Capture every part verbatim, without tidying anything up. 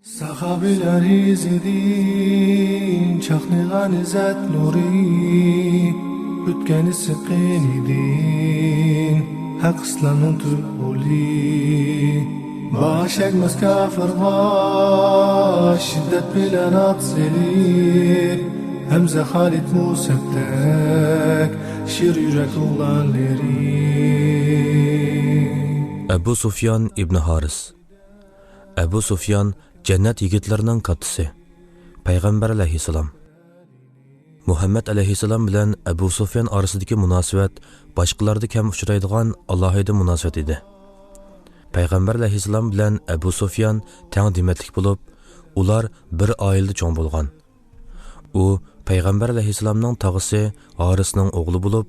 ساخاۋىلەر ئىزىدىن چاقنىغان ئىززەت نۇرى، ئۆتكەن ئىسسىق قېنىدىن ھەق ئىسلامنىڭ تۈز يولى. باش ئەگمەس كاپىرغا شىددەت بىلەن ئات سېلىپ، ھەمزە خالىد مۇسەبدەك شىر يۈرەك ئوغلانلىرى. ئەبۇ سۇفيان ئىبنى ھارىس. ئەبۇ سۇفيان جەننەت يىگىتلىرىنىڭ كاتتىسى، پەيغەمبەر ئەلەيھىسسالام. مۇھەممەد ئەلەيھىسسالام بىلەن ئەبۇ سۇفيان ئارىسىدىكى مۇناسىۋەت باشقىلاردا كەم ئۇچرايدىغان ئالاھىدە مۇناسىۋەت ئىدى. پەيغەمبەر ئەلەيھىسسالام بىلەن ئەبۇ سۇفيان تەڭ دېمەتلىك بولۇپ، ئۇلار بىر ئائىلىدە چوڭ بولغان. ئۇ پەيغەمبەر ئەلەيھىسسالامنىڭ تاغىسى ھارىسنىڭ ئوغلى بولۇپ،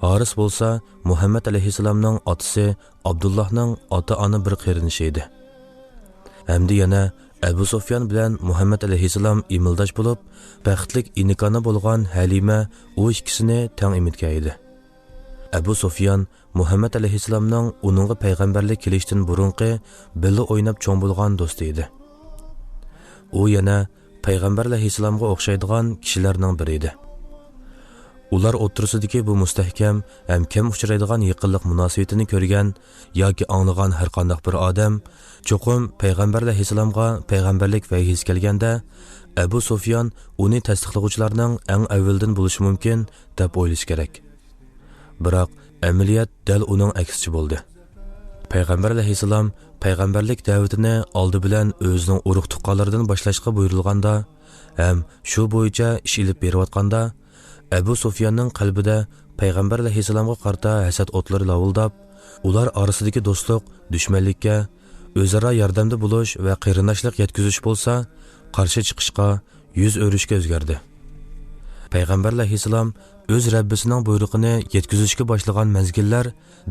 ھارىس بولسا مۇھەممەد ئەلەيھىسسالامنىڭ ئاتىسى ئابدۇللاھنىڭ ئاتا-ئانا بىر قېرىندىشى ئىدى. ھەمدە يەنە ئەبۇ سۇفيان بىلەن مۇھەممەد ئەلەيھىسسالام ئىمىلداش بولۇپ، بەختلىك ئىنىكانا بولغان ھەلىمە ئۇ ئىككىسىنى تەڭ ئېمىتكەن ئىدى. ئەبۇ سۇفيان مۇھەممەد ئەلەيھىسسالامنىڭ ئۇنىڭغا پەيغەمبەرلىك كېلىشتىن بۇرۇنقى بىللە ئويناپ چوڭ بولغان دوستى ئىدى. ئۇ يەنە پەيغەمبەر ئەلەيھىسسالامغا ئوخشايدىغان كىشىلەرنىڭ بىرى ئىدى. ئۇلار ئوتتۇرىسىدىكى بۇ مۇستەھكەم ھەم كەم ئۇچرايدىغان يېقىنلىق مۇناسىۋىتىنى كۆرگەن ياكى ئاڭلىغان ھەرقانداق بىر ئادەم چوقۇم پەيغەمبەر ئەلەيھىسسالامغا پەيغەمبەرلىك ۋەھىيسى كەلگەندە، ئەبۇ سۇفيان ئۇنى تەستىقلىغۇچىلارنىڭ ئەڭ ئەۋۋىلىدىن بولۇشى مۇمكىن، دەپ ئويلىشى كېرەك. بىراق، ئەمەلىيەت دەل ئۇنىڭ ئەكسىچە بولدى. پەيغەمبەر ئەلەيھىسسالام پەيغەمبەرلىك دەۋىتىنى ئالدى بىلەن ئۆزىنىڭ ئۇرۇق-تۇغقانلىرىدىن باشلاشقا بۇيرۇلغاندا ھەم شۇ بويىچە ئىش ئېلىپ بېرىۋاتقاندا، ئەبۇ سۇفياننىڭ قەلبىدە پەيغەمبەر ئەلەيھىسسالامغا قارىتا ھەسەت ئوتلىرى لاۋۇلداپ، ئۇلار ئارىسىدىكى دوستلۇق دۈشمەنلىككە، ئۆزئارا ياردەمدە بولۇش ۋە قېرىنداشلىق يەتكۈزۈش بولسا، قارشى چىقىشقا، يۈز ئۆرۈشكە ئۆزگەردى. پەيغەمبەر ئەلەيھىسسالام ئۆز رەببىسىنىڭ بۇيرۇقىنى يەتكۈزۈشكە باشلىغان مەزگىللەر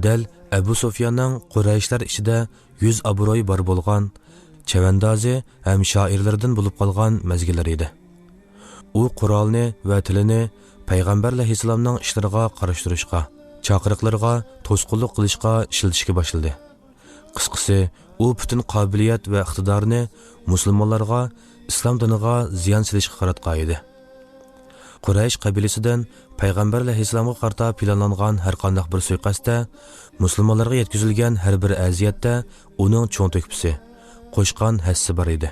دەل ئەبۇ سۇفياننىڭ قۇرەيشلەر ئىچىدە يۈز ئابرۇيى بار بولغان، چەۋەندازى ھەم شائىرلىرىدىن بولۇپ قالغان مەزگىللىرى ئىدى. ئۇ قورالىنى ۋە تىلىنى پەيغەمبەر ئەلەيھىسسالامنىڭ ئىشلىرىغا قارشى تۇرۇشقا، چاقىرىقلىرىغا توسقۇنلۇق قىلىشقا ئىشلىتىشكە باشلىدى. قىسقىسى، ئۇ پۈتۈن قابىلىيەت ۋە ئىقتىدارىنى مۇسۇلمانلارغا، ئىسلام دىنىغا زىيان سېلىشقا قاراتقان ئىدى. قۇرەيش قەبىلىسىدىن پەيغەمبەر ئەلەيھىسسالامغا قارىتا پىلانلانغان ھەرقانداق بىر سۇيىقەستتە مۇسۇلمانلارغا يەتكۈزۈلگەن ھەر بىر ئەزىيەتتە ئۇنىڭ چوڭ تۆھپىسى، قوشقان ھەسسىسى بار ئىدى.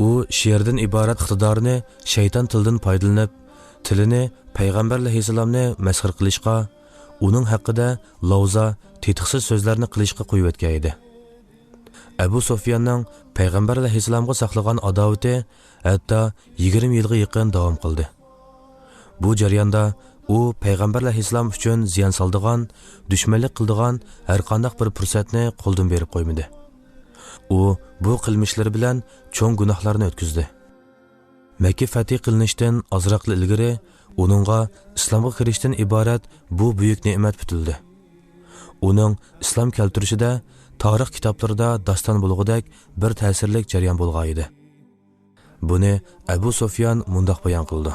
ئۇ شېئىردىن ئىبارەت ئىقتىدارىنى شەيتان تىلىدىن پايدىلىنىپ، تىلىنى پەيغەمبەر ئەلەيھىسسالامنى مەسخىرە قىلىشقا، ئۇنىڭ ھەققىدە لاۋزا، تېتىقسىز سۆزلەرنى قىلىشقا قويۇۋەتكەن ئىدى. ئەبۇ سۇفياننىڭ پەيغەمبەر ئەلەيھىسسالامغا ساقلىغان ئاداۋىتى ھەتتا يىگىرمە يىلغا يېقىن داۋام قىلدى. بۇ جەرياندا ئۇ پەيغەمبەر ئەلەيھىسسالام ئۈچۈن زىيان سالىدىغان، دۈشمەنلىك قىلىدىغان ھەرقانداق بىر پۇرسەتنى قولدىن بېرىپ قويمىدى. ئۇ بۇ قىلمىشلىرى بىلەن چوڭ گۇناھلارنى ئۆتكۈزدى. مەككە فەتھى قىلىنىشتىن ئازراقلا ئىلگىرى ئۇنىڭغا ئىسلامغا كىرىشتىن ئىبارەت بۇ بۈيۈك نېمەت پۈتۈلدى. ئۇنىڭ ئىسلام كەلتۈرۈشىدە تارىخ كىتابلىرىدا داستان بولغۇدەك بىر تەسىرلىك جەريان بولغان ئىدى. بۇنى ئەبۇ سۇفيان مۇنداق بايان قىلىدۇ: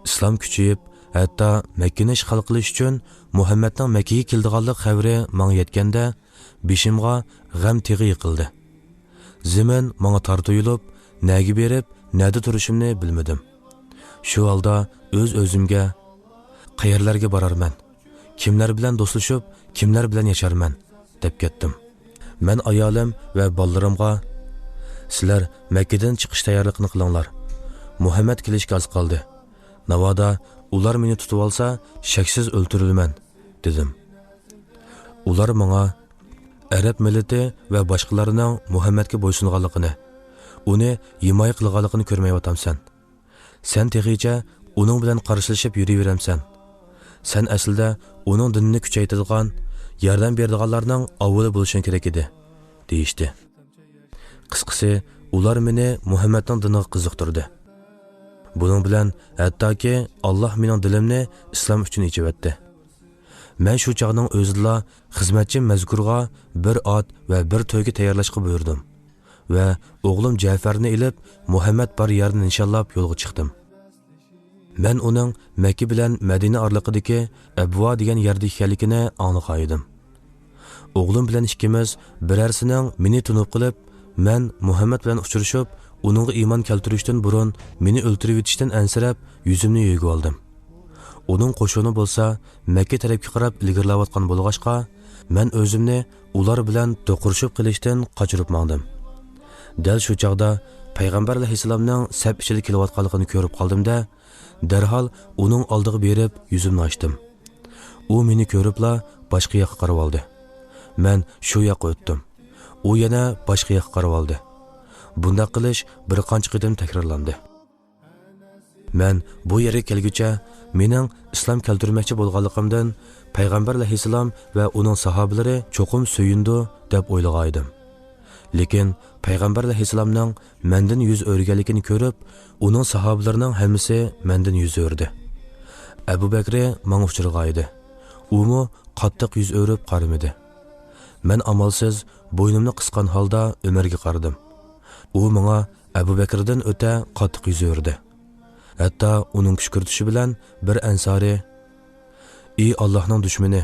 ئىسلام كۈچىيىپ، ھەتتا مەككىنى ئىشغال قىلىش ئۈچۈن مۇھەممەدنىڭ مەككىگە كېلىدىغانلىق خەۋىرى ماڭا يەتكەندە، بېشىمغا غەم تېغى يىقىلدى. زېمىن ماڭا تار تۇيۇلۇپ، نەگە بېرىپ، نەدە تۇرۇشۇمنى بىلمىدىم. شۇ ھالدا ئۆز-ئۆزۈمگە، «قەيەرلەرگە بارارمەن؟ كىملەر بىلەن دوستلىشىپ، كىملەر بىلەن ياشارمەن؟» دەپ كەتتىم. مەن ئايالىم ۋە بالىلىرىمغا، «سىلەر مەككىدىن چىقىش تەييارلىقىنى قىلىڭلار. مۇھەممەد كېلىشكە ئاز قالدى. ناۋادا ئۇلار مېنى تۇتۇۋالسا، شەكسىز ئۆلتۈرۈلىمەن» دېدىم. ئۇلار ماڭا، «ئەرەب مىللىتى ۋە باشقىلارنىڭ مۇھەممەدكە بويسۇنغانلىقىنى، ئۇنى ھىمايە قىلغانلىقىنى كۆرمەيۋاتامسەن؟ سەن تېخىچە ئۇنىڭ بىلەن قارشىلىشىپ يۈرۈۋېرەمسەن؟ سەن ئەسلىدە ئۇنىڭ دىنىنى كۈچەيتىدىغان، ياردەم بېرىدىغانلارنىڭ ئاۋۋىلى بولۇشۇڭ كېرەك ئىدى» دېيىشتى. قىسقىسى، ئۇلار مېنى مۇھەممەدنىڭ دىنىغا قىزىقتۇردى. بۇنىڭ بىلەن ھەتتاكى ئاللاھ مېنىڭ دىلىمنى ئىسلام ئۈچۈن ئېچىۋەتتى. مەن شۇ چاغنىڭ ئۆزىدىلا خىزمەتچىم مەزكۇرغا بىر ئات ۋە بىر تۆگە تەييارلاشقا بۇيرۇدۇم ۋە ئوغلۇم جەفەرنى ئېلىپ، مۇھەممەد بار يەرنى نىشانلاپ يولغا چىقتىم. مەن ئۇنىڭ مەككە بىلەن مەدىنە ئارىلىقىدىكى ئەبۋا دېگەن يەردە ئىكەنلىكىنى ئاڭلىغان ئىدىم. ئوغلۇم بىلەن ئىككىمىز بىرەرسىنىڭ مېنى تونۇپ قېلىپ، مەن مۇھەممەد بىلەن ئۇچرىشىپ، ئۇنىڭغا ئىمان كەلتۈرۈشتىن بۇرۇن مېنى ئۆلتۈرۈۋېتىشتىن ئەنسىرەپ، يۈزۈمنى يۆگىۋالدىم. ئۇنىڭ قوشۇنى بولسا مەككە تەرەپكە قاراپ ئىلگىرىلەۋاتقان بولغاچقا، مەن ئۆزۈمنى ئۇلار بىلەن دوقۇرۇشۇپ قېلىشتىن قاچۇرۇپ ماڭدىم. دەل شۇ چاغدا پەيغەمبەر ئەلەيھىسسالامنىڭ سەپ ئىچىدە كېلىۋاتقانلىقىنى كۆرۈپ قالدىم-دە، دەرھال ئۇنىڭ ئالدىغا بېرىپ يۈزۈمنى ئاچتىم. ئۇ مېنى كۆرۈپلا باشقا ياققا قارىۋالدى. مەن شۇ ياققا ئۆتتۈم. ئۇ يەنە باشقا ياققا قارىۋالدى. بۇنداق قىلىش بىر قانچە قېتىم تەكرارلاندى. مەن بۇ يەرگە كەلگۈچە مېنىڭ ئىسلام كەلتۈرمەكچى بولغانلىقىمدىن پەيغەمبەر ئەلەيھىسسالام ۋە ئۇنىڭ ساھابىلىرى چوقۇم سۆيۈنىدۇ دەپ ئويلىغانىدىم. لېكىن پەيغەمبەر ئەلەيھىسسالامنىڭ مەندىن يۈز ئۆرۈگەنلىكىنى كۆرۈپ، ئۇنىڭ ساھابىلىرىنىڭ ھەممىسى مەندىن يۈز ئۆردى. ئەبۇ بەكرى ماڭا ئۇچرىغانىدى. ئۇمۇ قاتتىق يۈز ئۆرۈپ قارىمىدى. مەن ئامالسىز بوينۇمنى قىسقان ھالدا ئۆمەرگە قارىدىم. ئۇ ماڭا ئەبۇ بەكرىدىن ئۆتە قاتتىق يۈز ئۆردى. ھەتتا ئۇنىڭ كۈشكۈرتۈشى بىلەن بىر ئەنسارى، «ئى ئاللاھنىڭ دۈشمىنى،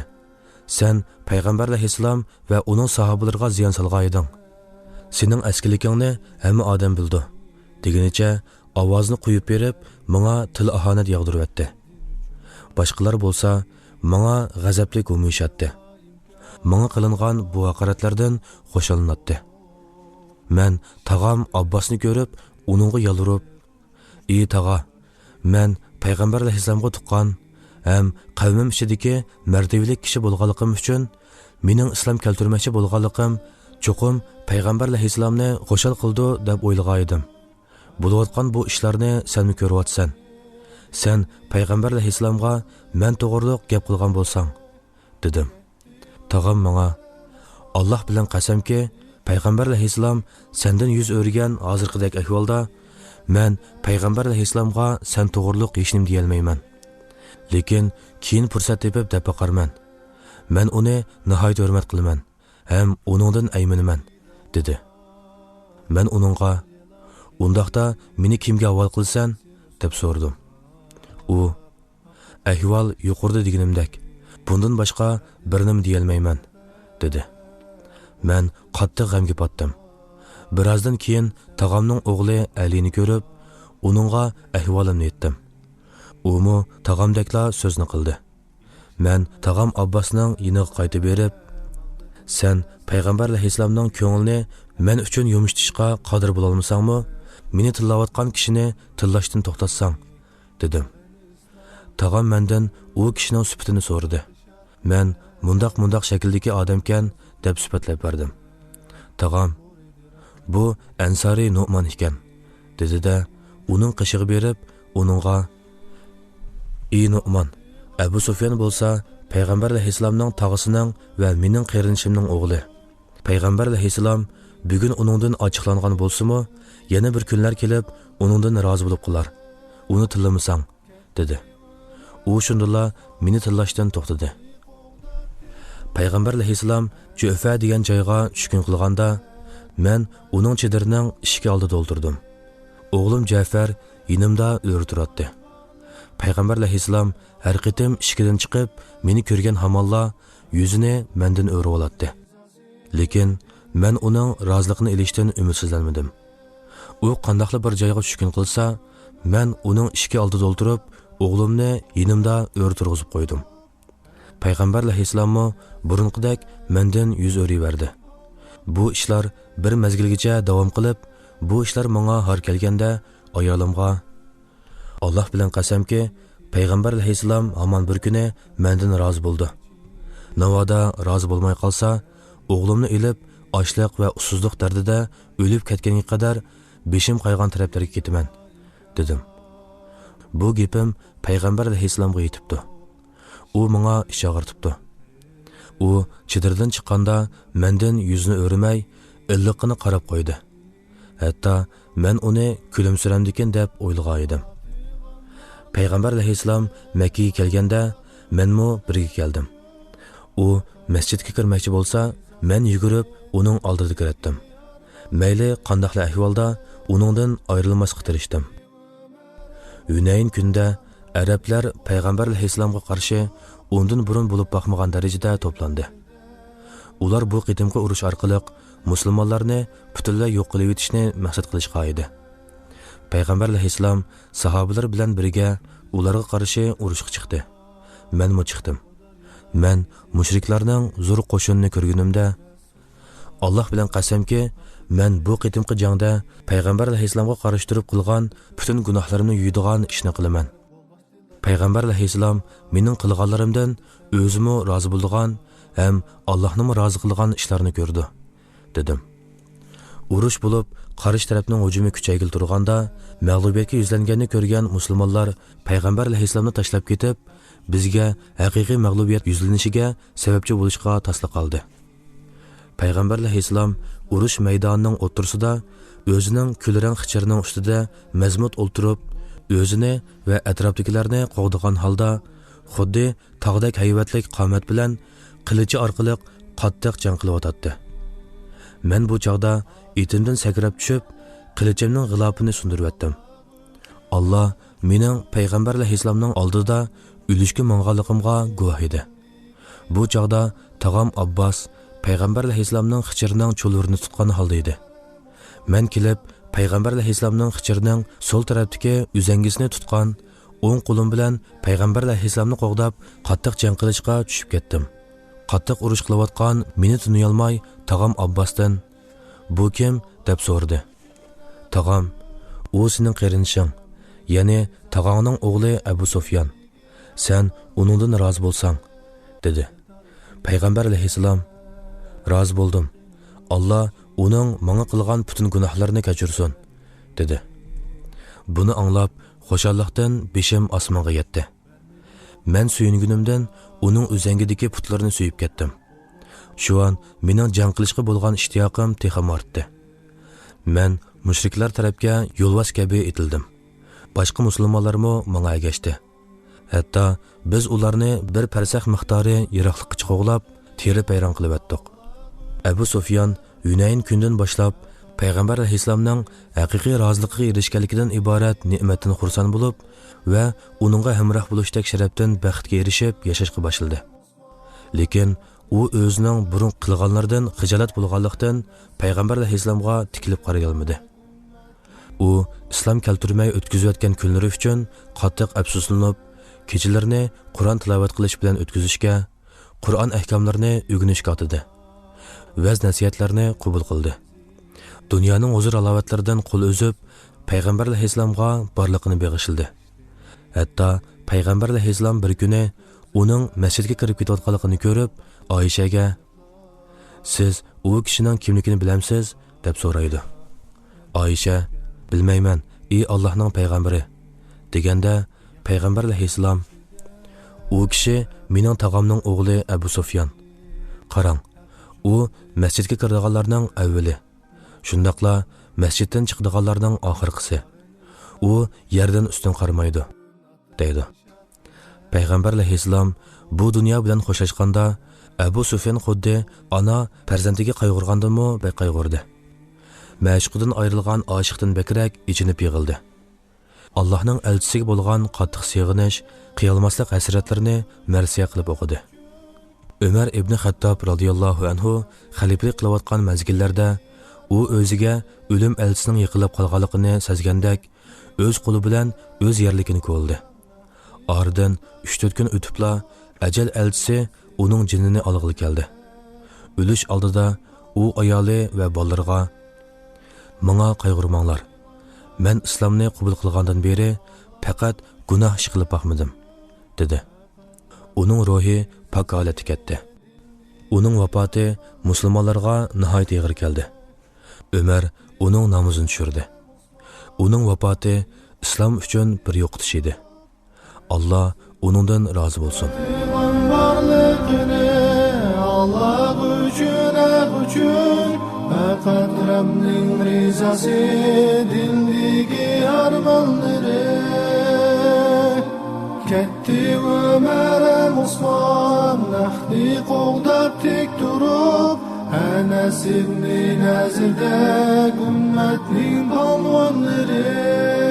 سەن پەيغەمبەر ئەلەيھىسسالام ۋە ئۇنىڭ ساھابىلىرىغا زىيان سالغانىدىڭ. سېنىڭ ئەسكىلىكىڭنى ھەممە ئادەم بىلىدۇ» دېگىنىچە ئاۋازىنى قويۇپ بېرىپ، ماڭا تىل ئاھانەت ياغدۇرۇۋەتتى. باشقىلار بولسا ماڭا غەزەپلىك ھۇمىيىشاتتى. ماڭا قىلىنغان بۇ ھاقارەتلەردىن خۇشاللىناتتى. مەن تاغام ئابباسنى كۆرۈپ، ئۇنىڭغا يالۋۇرۇپ، «ئى تاغا، مەن پەيغەمبەر ئەلەيھىسسالامغا تۇغقان ھەم قەۋمىم ئىچىدىكى مەرتىۋىلىك كىشى بولغانلىقىم ئۈچۈن، مېنىڭ ئىسلام كەلتۈرمەكچى بولغانلىقىم چوقۇم پەيغەمبەر ئەلەيھىسسالامنى خۇشال قىلىدۇ دەپ ئويلىغانىدىم. بولۇۋاتقان بۇ ئىشلارنى سەنمۇ كۆرۈۋاتىسەن. سەن پەيغەمبەر ئەلەيھىسسالامغا مەن توغرۇلۇق گەپ قىلغان بولساڭ» دېدىم. تاغام ماڭا، «ئاللاھ بىلەن قەسەمكى، پەيغەمبەر ئەلەيھىسسالام سەندىن يۈز ئۆرۈگەن ھازىرقىدەك ئەھۋالدا، مەن پەيغەمبەر ئەلەيھىسسالامغا سەن توغرۇلۇق ھېچنېمە دېيەلمەيمەن. لېكىن كېيىن پۇرسەت تېپىپ دەپ باقارمەن. مەن ئۇنى ناھايىتى ھۆرمەت قىلىمەن ھەم ئۇنىڭدىن ئەيمىنىمەن» دېدى. مەن ئۇنىڭغا، «ئۇنداقتا مېنى كىمگە ھاۋالە قىلىسەن؟» دەپ سورىدىم. ئۇ، «ئەھۋال يۇقىرىدا دېگىنىمدەك، بۇندىن باشقا بىر نېمە دېيەلمەيمەن» دېدى. مەن قاتتىق غەمگە پاتتىم. بىرازدىن كېيىن تاغامنىڭ ئوغلى ئەلىنى كۆرۈپ، ئۇنىڭغا ئەھۋالىمنى ئېيتتىم. ئۇمۇ تاغامدەكلا سۆزنى قىلدى. مەن تاغام ئابباسنىڭ يېنىغا قايتا بېرىپ، «سەن پەيغەمبەر ئەلەيھىسسالامنىڭ كۆڭلىنى مەن ئۈچۈن يۇمشىتىشقا قادىر بولالمىساڭمۇ، مېنى تىللاۋاتقان كىشىنى تىللاشتىن توختاتساڭ» دېدىم. تاغام مەندىن ئۇ كىشىنىڭ سۈپىتىنى سورىدى. مەن «مۇنداق-مۇنداق شەكىلدىكى ئادەمكەن» دەپ سۈپەتلەپ بەردىم. تاغام، «بۇ ئەنسارىي نۇئمان ئىكەن» دېدى-دە، ئۇنىڭ قېشىغا بېرىپ، ئۇنىڭغا، «ئى نۇئمان، ئەبۇ سۇفيان بولسا پەيغەمبەر ئەلەيھىسسالامنىڭ تاغىسىنىڭ ۋە مېنىڭ قېرىندىشىمنىڭ ئوغلى. پەيغەمبەر ئەلەيھىسسالام بۈگۈن ئۇنىڭدىن ئاچچىقلانغان بولسىمۇ، يەنە بىر كۈنلەر كېلىپ ئۇنىڭدىن رازى بولۇپ قالار. ئۇنى تىللىمىساڭ» دېدى. ئۇ شۇندىلا مېنى تىللاشتىن توختىدى. پەيغەمبەر ئەلەيھىسسالام جۆفە دېگەن جايغا چۈشكۈن قىلغاندا، مەن ئۇنىڭ چېدىرىنىڭ ئىشىكى ئالدىدا ئولتۇردۇم. ئوغلۇم جەفەر يېنىمدا ئۆرە تۇراتتى. پەيغەمبەر ئەلەيھىسسالام ھەر قېتىم ئىشىكىدىن چىقىپ، مېنى كۆرگەن ھامانلا يۈزىنى مەندىن ئۆرۈۋالاتتى. لېكىن مەن ئۇنىڭ رازىلىقىنى ئېلىشتىن ئۈمىدسىزلەنمىدىم. ئۇ قانداقلا بىر جايغا چۈشكۈن قىلسا، مەن ئۇنىڭ ئىشىكى ئالدىدا ئولتۇرۇپ، ئوغلۇمنى يېنىمدا ئۆرە تۇرغۇزۇپ قويدۇم. پەيغەمبەر ئەلەيھىسسالاممۇ بۇرۇنقىدەك مەندىن يۈز ئۆرۈۋەردى. بۇ ئىشلار بىر مەزگىلگىچە داۋام قىلىپ، بۇ ئىشلار ماڭا ھار كەلگەندە، ئايالىمغا، «ئاللاھ بىلەن قەسەمكى، پەيغەمبەر ئەلەيھىسسالام ھامان بىر كۈنى مەندىن رازى بولىدۇ. ناۋادا رازى بولماي قالسا، ئوغلۇمنى ئېلىپ، ئاچلىق ۋە ئۇسسۇزلۇق دەردىدە ئۆلۈپ كەتكەنگە قەدەر بېشىم قايغان تەرەپلەرگە كېتىمەن» دېدىم. بۇ گېپىم پەيغەمبەر ئەلەيھىسسالامغا يېتىپتۇ. ئۇ ماڭا ئىچ ئاغرىتىپتۇ. ئۇ چېدىردىن چىققاندا مەندىن يۈزىنى ئۆرۈمەي، ئىللىققىنە قاراپ قويدى. ھەتتا مەن ئۇنى كۈلۈمسىرەمدىكىن دەپ ئويلىغانىدىم. پەيغەمبەر ئەلەيھىسسالام مەككىگە كەلگەندە، مەنمۇ بىرگە كەلدىم. ئۇ مەسچىتكە كىرمەكچى بولسا، مەن يۈگۈرۈپ ئۇنىڭ ئالدىدا كىرەتتىم. مەيلى قانداقلا ئەھۋالدا ئۇنىڭدىن ئايرىلماسقا تىرىشتىم. ھۈنەين كۈنىدە ئەرەبلەر پەيغەمبەر ئەلەيھىسسالامغا قارشى ئۇندىن بۇرۇن بولۇپ باقمىغان دەرىجىدە توپلاندى. ئۇلار بۇ قېتىمقى ئۇرۇش ئارقىلىق مۇسۇلمانلارنى پۈتۈنلەي يوق قىلىۋېتىشنى مەقسەت قىلىشقا ئىدى. پەيغەمبەر ئەلەيھىسسالام ساھابىلىرى بىلەن بىرگە ئۇلارغا قارشى ئۇرۇشقا چىقتى. مەنمۇ چىقتىم. مەن مۇشرىكلارنىڭ زور قوشۇنىنى كۆرگىنىمدە، ئاللاھ بىلەن قەسەمكى، مەن بۇ قېتىمقى جەڭدە پەيغەمبەر ئەلەيھىسسالامغا قارشى تۇرۇپ قىلغان پۈتۈن گۇناھلىرىمنى يۇيىدىغان ئىشنى قىلىمەن. پەيغەمبەر ئەلەيھىسسالام مېنىڭ قىلغانلىرىمدىن ئۆزىمۇ رازى بولىدىغان ھەم ئاللاھنىمۇ رازى قىلىدىغان ئىشلارنى كۆرىدۇ، دېدىم. ئۇرۇش بولۇپ، قارشى تەرەپنىڭ ھۇجۇمى كۈچەيگىلى تۇرغاندا، مەغلۇبىيەتكە يۈزلەنگەننى كۆرگەن مۇسۇلمانلار پەيغەمبەر ئەلەيھىسسالامنى تاشلاپ كېتىپ، بىزگە ھەقىقىي مەغلۇبىيەت يۈزلىنىشىگە سەۋەبچى بولۇشقا تاسلا قالدى. پەيغەمبەر ئەلەيھىسسالام ئۇرۇش مەيدانىنىڭ ئوتتۇرىسىدا ئۆزىنىڭ كۈلرەڭ خىچىرىنىڭ ئۈستىدە مەزمۇت ئولتۇرۇپ، ئۆزىنى ۋە ئەتراپتىكىلەرنى قوغدىغان ھالدا، خۇددى تاغدەك ھەيۋەتلىك قامەت بىلەن قىلىچى ئارقىلىق قاتتىق جەڭ قىلىۋاتاتتى. مەن بۇ چاغدا ئېتىمدىن سەكرەپ چۈشۈپ، قىلىچىمنىڭ غىلاپىنى سۇندۇرۇۋەتتىم. ئاللا مېنىڭ پەيغەمبەر ئەلەيھىسسالامنىڭ ئالدىدا ئۆلۈشكە ماڭغانلىقىمغا گۇۋاھ ئىدى. بۇ چاغدا تاغام ئابباس پەيغەمبەر ئەلەيھىسسالامنىڭ خىچىرىنىڭ چۇلۋۇرىنى تۇتقان ھالدا ئىدى. مەن كېلىپ، پەيغەمبەر ئەلەيھىسسالامنىڭ خىچىرىنىڭ سول تەرەپتىكى ئۈزەڭگىسىنى تۇتقان ئوڭ قولۇم بىلەن پەيغەمبەر ئەلەيھىسسالامنى قوغداپ، قاتتىق جەڭ قىلىشقا چۈشۈپ كەتتىم. قاتتىق ئۇرۇش قىلىۋاتقان مېنى تونۇيالماي، تاغام ئابباستىن، «بۇ كىم؟» دەپ سورىدى. تاغام، «ئۇ سېنىڭ قېرىندىشىڭ، يەنى تاغاڭنىڭ ئوغلى ئەبۇ سۇفيان. سەن ئۇنىڭدىن رازى بولساڭ»، دېدى. پەيغەمبەر ئەلەيھىسسالام، «رازى بولدۇم. ئاللا ئۇنىڭ ماڭا قىلغان پۈتۈن گۇناھلىرىنى كەچۈرسۇن»، دېدى. بۇنى ئاڭلاپ، خۇشاللىقتىن بېشىم ئاسمانغا يەتتى. مەن سۆيۈنگىنىمدىن ئۇنىڭ ئۈزەڭگىدىكى پۇتلىرىنى سۆيۈپ كەتتىم. شۇ ئان مېنىڭ جەڭ قىلىشقا بولغان ئىشتىياقىم تېخىمۇ ئارتتى. مەن مۇشرىكلار تەرەپكە يولۋاس كەبى ئېتىلدىم. باشقا مۇسۇلمانلارمۇ ماڭا ئەگەشتى. ھەتتا بىز ئۇلارنى بىر پەرسەخ مىقدارى يىراقلىققىچە قوغلاپ، تېرىپ ۋەيران قىلىۋەتتۇق. ئەبۇ سۇفيان ھۈنەين كۈنىدىن باشلاپ پەيغەمبەر ئەلەيھىسسالامنىڭ ھەقىقىي رازىلىقىغا ئېرىشكەنلىكىدىن ئىبارەت نېمەتتىن خۇرسەن بولۇپ ۋە ئۇنىڭغا ھەمراھ بولۇشتەك شەرەپتىن بەختكە ئېرىشىپ ياشاشقا باشلىدى. لېكىن ئۇ ئۆزىنىڭ بۇرۇنقى قىلغانلىرىدىن خىجالەت بولغانلىقتىن، پەيغەمبەر ئەلەيھىسسالامغا تىكىلىپ قارايالمىدى. ئۇ ئىسلام كەلتۈرمەي ئۆتكۈزۈۋەتكەن كۈنلىرى ئۈچۈن قاتتىق ئەپسۇسلىنىپ، كېچىلىرىنى قۇرئان تىلاۋەت قىلىش بىلەن ئۆتكۈزۈشكە، قۇرئان ئەھكاملىرىنى ئۆگىنىشكە ئاتىدى. ۋەز-نەسىھەتلەرنى قوبۇل قىلدى. دۇنيانىڭ ھۇزۇر-ھالاۋەتلىرىدىن قول ئۈزۈپ، پەيغەمبەر ئەلەيھىسسالامغا بارلىقىنى بېغىشلىدى. ھەتتا پەيغەمبەر ئەلەيھىسسالام بىر كۈنى ئۇنىڭ مەسچىتكە كىرىپ كېتىۋاتقانلىقىنى كۆرۈپ، ئائىشەگە، «سىز ئۇ كىشىنىڭ كىملىكىنى بىلەمسىز؟» دەپ سورايدۇ. ئائىشە، «بىلمەيمەن، ئى ئاللاھنىڭ پەيغەمبىرى» دېگەندە، پەيغەمبەر ئەلەيھىسسالام، «ئۇ كىشى مېنىڭ تاغامنىڭ ئوغلى ئەبۇ سۇفيان. قاراڭ، ئۇ مەسچىتكە كىرىدىغانلارنىڭ ئەۋۋىلى، شۇنداقلا مەسچىتتىن چىقىدىغانلارنىڭ ئاخىرقىسى. ئۇ يەردىن ئۈستۈن قارىمايدۇ» دەيدۇ. پەيغەمبەر ئەلەيھىسسالام بۇ دۇنيا بىلەن خوشلاشقاندا، ئەبۇ سۇفيان خۇددى ئانا پەرزەنتىگە قايغۇرغاندىنمۇ بەك قايغۇردى. مەشۇقىدىن ئايرىلغان ئاشىقتىن بەكرەك ئېچىنىپ يىغلىدى. ئاللاھنىڭ ئەلچىسىگە بولغان قاتتىق سېغىنىش، قىيالماسلىق ھەسرەتلىرىنى مەرسىيە قىلىپ ئوقۇدى. ئۆمەر ئىبنى خەتتاب رازىياللاھۇ ئەنھۇ خەلىپىلىك قىلىۋاتقان مەزگىللەردە ئۇ ئۆزىگە ئۆلۈم ئەلچىسىنىڭ يېقىنلاپ قالغانلىقىنى سەزگەندەك، ئۆز قولى بىلەن ئۆز يەرلىكىنى كولىدى. ئارىدىن ئۈچ-تۆت كۈن ئۆتۈپلا ئەجەل ئەلچىسى ئۇنىڭ جېنىنى ئالغىلى كەلدى. ئۆلۈش ئالدىدا ئۇ ئايالى ۋە بالىلىرىغا، «ماڭا قايغۇرماڭلار. مەن ئىسلامنى قوبۇل قىلغاندىن بېرى پەقەت گۇناھ ئىش قىلىپ باقمىدىم» دېدى. ئۇنىڭ روھى پاك ھالەتتە كەتتى. ئۇنىڭ ۋاپاتى مۇسۇلمانلارغا ناھايىتى ئېغىر كەلدى. ئۆمەر ئۇنىڭ نامىزىنى چۈشۈردى. ئۇنىڭ ۋاپاتى ئىسلام ئۈچۈن بىر يوقىتىش ئىدى. ئاللا ئۇنىڭدىن رازى بولسۇن. بارلىقىنى ئاللا ئۈچۈن، ھەق ئۈچۈن، پەقەت رەبنىڭ رىزاسى، دىلدىكى ئارمانلىرى. كەتتى ئۆمەر ھەم ئۇسمان، ھەقنى قوغداپ تىك تۇرۇپ، ئەنەس ئىبنى نەزىردەك ئۈممەتنىڭ پالۋانلىرى.